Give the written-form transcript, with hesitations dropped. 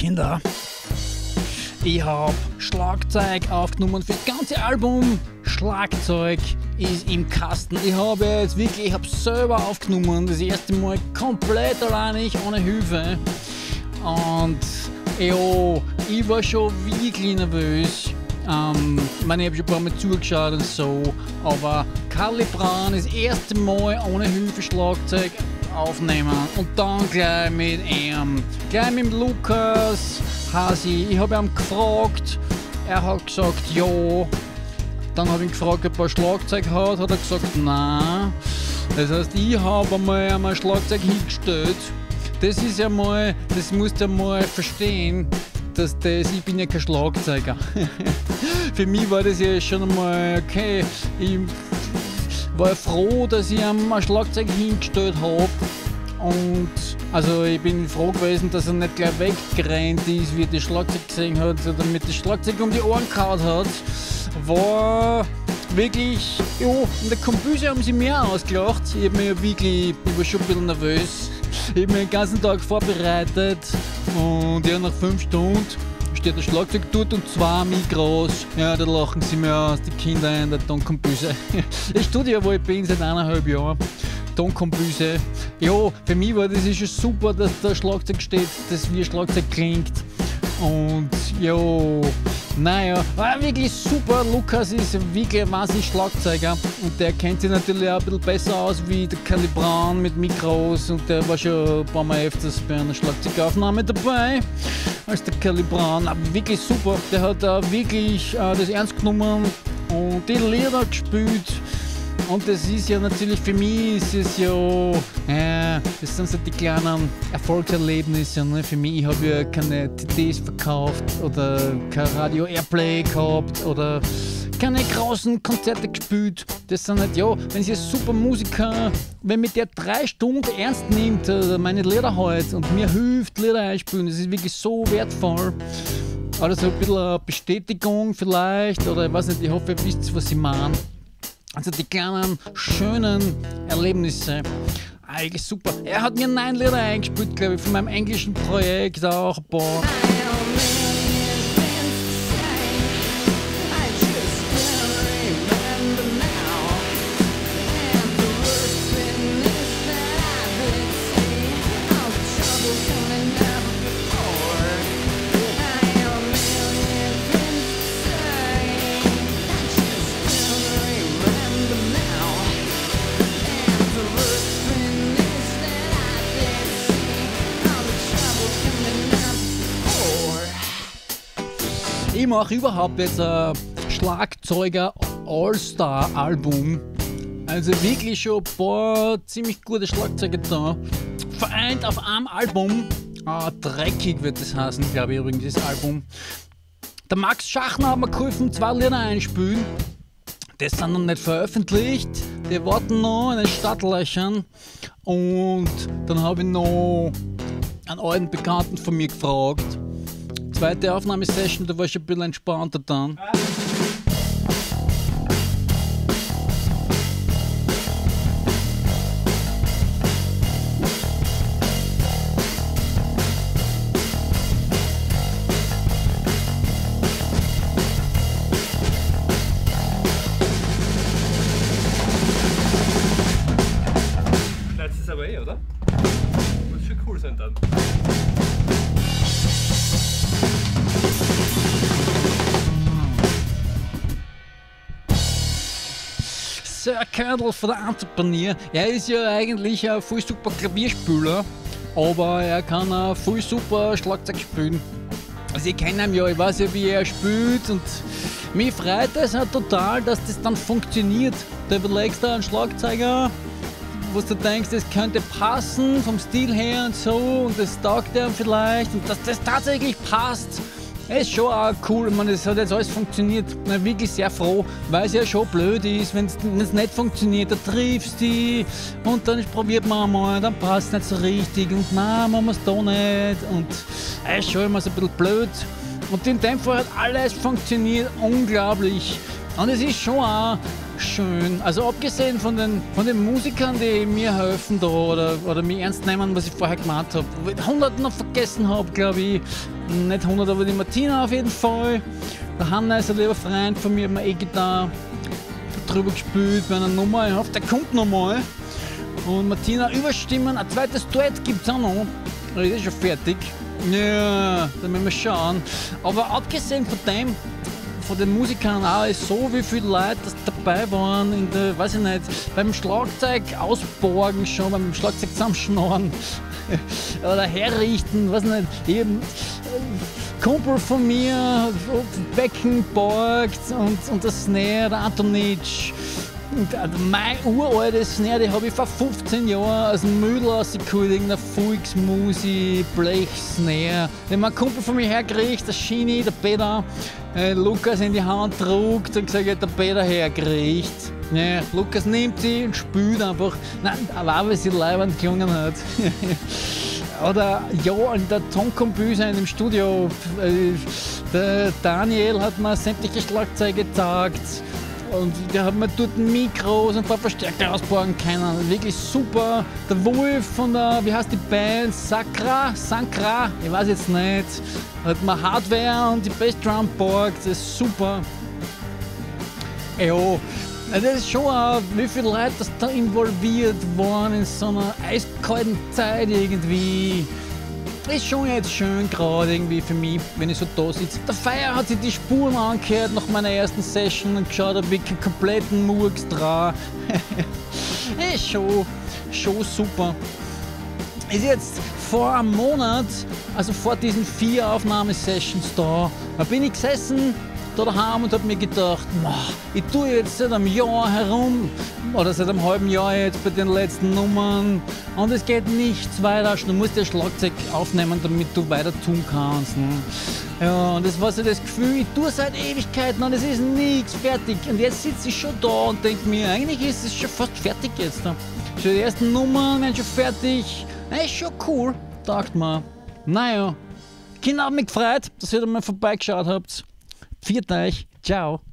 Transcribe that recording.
Kinder, ich hab Schlagzeug aufgenommen für das ganze Album. Schlagzeug ist im Kasten. Ich habe jetzt wirklich, ich habe selber aufgenommen, das erste Mal komplett alleinig, ohne Hilfe. Und ja, ich war schon wirklich nervös. Ich meine, ich habe schon ein paar Mal zugeschaut und so, aber Kalli Braun das erste Mal ohne Hilfe Schlagzeug aufnehmen und dann gleich mit ihm, gleich mit dem Lukas Hasi. Ich habe ihn gefragt, er hat gesagt ja. Dann habe ich ihn gefragt, ob er Schlagzeug hat, hat er gesagt nein. Das heißt, ich habe einmal ein Schlagzeug hingestellt. Das ist ja mal, das musst du mal verstehen, dass das, ich bin ja kein Schlagzeuger. Für mich war das ja schon einmal okay. Ich war froh, dass ich ihm ein Schlagzeug hingestellt habe. Und also ich bin froh gewesen, dass er nicht gleich weggerannt ist, wie er das Schlagzeug gesehen hat oder mit dem Schlagzeug um die Ohren gehauen hat. War wirklich, ja, in der Kombüse haben sie mehr ausgelacht. Ich hab mir ja wirklich, ich war schon ein bisschen nervös. Ich hab mich den ganzen Tag vorbereitet und ja, nach 5 Stunden steht das Schlagzeug dort und 2 Mikros. Ja, da lachen sie mir aus, die Kinder in der Tonkombüse. Ich studiere, wo ich bin, seit 1,5 Jahren. Tonkombüse. Ja, für mich war das schon super, dass da Schlagzeug steht, dass wie Schlagzeug klingt. Und ja, naja, war wirklich super. Lukas ist wirklich ein wahnsinnig Schlagzeuger und der kennt sich natürlich auch ein bisschen besser aus wie der Kalli Braun mit Mikros und der war schon ein paar Mal öfters bei einer Schlagzeugaufnahme dabei als der Kalli Braun. Aber wirklich super, der hat auch wirklich das ernst genommen und die Lieder gespielt. Und das ist ja natürlich, für mich ist es ja, das sind so die kleinen Erfolgserlebnisse. Ne? Für mich, ich habe ja keine CDs verkauft oder kein Radio Airplay gehabt oder keine großen Konzerte gespielt. Das sind halt, ja, wenn sie ein super Musiker, wenn mich der 3 Stunden ernst nimmt, meine Lieder halt und mir hilft, Lieder einspielen, das ist wirklich so wertvoll. Oder so ein bisschen eine Bestätigung vielleicht, oder ich weiß nicht, ich hoffe, ihr wisst, was ich meine. Also die kleinen, schönen Erlebnisse. Eigentlich super. Er hat mir 9 Lieder eingespielt, glaube ich, von meinem englischen Projekt auch. Boah. Ich mache überhaupt jetzt ein Schlagzeuger All-Star Album. Also wirklich schon ein paar ziemlich gute Schlagzeuger da. Vereint auf einem Album. Ah, dreckig wird das heißen, glaube ich übrigens, das Album. Der Max Schachner hat mir geholfen, 2 Lieder einspielen. Das sind noch nicht veröffentlicht. Die warten noch in den Startlöchern. Und dann habe ich noch einen alten Bekannten von mir gefragt. Zweite Aufnahmesession, da war ich ein bisschen entspannter dann. Schneidest es aber eh, oder? Muss schon cool sein dann. Sir Colonel von der Entrepreneur. Er ist ja eigentlich ein voll super Klavierspieler, aber er kann auch voll super Schlagzeug spielen. Also ich kenne ihn ja, ich weiß ja, wie er spielt und mich freut es halt total, dass das dann funktioniert. Da überlegst du einen Schlagzeuger, wo du denkst, das könnte passen vom Stil her und so und das taugt ihm vielleicht und dass das tatsächlich passt. Es ist schon auch cool, ich meine, es hat jetzt alles funktioniert. Ich bin wirklich sehr froh, weil es ja schon blöd ist, wenn es nicht funktioniert, da triffst du dich und dann probiert man einmal, dann passt es nicht so richtig und nein, machen wir es da nicht und es ist schon immer so ein bisschen blöd. Und in dem Fall hat alles funktioniert, unglaublich. Und es ist schon auch schön. Also abgesehen von den Musikern, die mir helfen da oder mich ernst nehmen, was ich vorher gemacht habe. 100 noch vergessen habe, glaube ich. Nicht 100, aber die Martina auf jeden Fall. Der Hanna ist ein lieber Freund von mir, hat mir E-Gitarre drüber gespielt bei einer Nummer. Ich hoffe, der kommt nochmal. Und Martina überstimmen, ein zweites Duett gibt es auch noch. Das ist schon fertig. Ja, da müssen wir schauen. Aber abgesehen von dem, von den Musikern auch, ist so wie viele Leute das dabei waren, in der, weiß ich nicht, beim Schlagzeug ausborgen schon, beim Schlagzeug zusammenschnorren oder herrichten, weiß nicht, eben Kumpel von mir hat Becken borgt und das Snare, der Antonitsch. Und mein uraltes Snare, die habe ich vor 15 Jahren aus dem Müll rausgeholt, irgendein Volksmusi, Blech-Snare. Den mein Kumpel von mir hergekriegt, der Schini, der Peter, Lukas in die Hand druckt und gesagt, der Peter hergekriegt. Ja, Lukas nimmt sie und spült einfach. Nein, aber weil sie leibend gelungen hat. Oder ja, in der Tonkombüse in dem Studio, der Daniel hat mir sämtliche Schlagzeuge gezeigt. Und der hat mir dort Mikros und ein paar Verstärker ausbauen können. Wirklich super. Der Wolf von der, wie heißt die Band? Sakra? Sankra? Ich weiß jetzt nicht. Hat mir Hardware und die Bassdrum geborgt. Das ist super. Ja, das ist schon auch, wie viele Leute das da involviert waren in so einer eiskalten Zeit irgendwie. Ist schon jetzt schön gerade irgendwie für mich, wenn ich so da sitze. Der Feier hat sich die Spuren angehört nach meiner ersten Session und geschaut, ob ich keinen kompletten Murks dran. Ist schon super. Ist jetzt vor einem Monat, also vor diesen 4 Aufnahmesessions da bin ich gesessen da daheim und hab mir gedacht, ich tue jetzt seit einem Jahr herum oder seit einem halben Jahr jetzt bei den letzten Nummern und es geht nichts weiter. Du musst ja Schlagzeug aufnehmen, damit du weiter tun kannst. Ne? Ja, und das war so das Gefühl, ich tue seit Ewigkeiten und es ist nichts fertig. Und jetzt sitze ich schon da und denke mir, eigentlich ist es schon fast fertig jetzt. Ne? Schon die ersten Nummern sind schon fertig. Na, ist schon cool, dachte man. Naja, Kinder haben mich gefreut, dass ihr da mal vorbeigeschaut habt. Pfiat euch, ciao.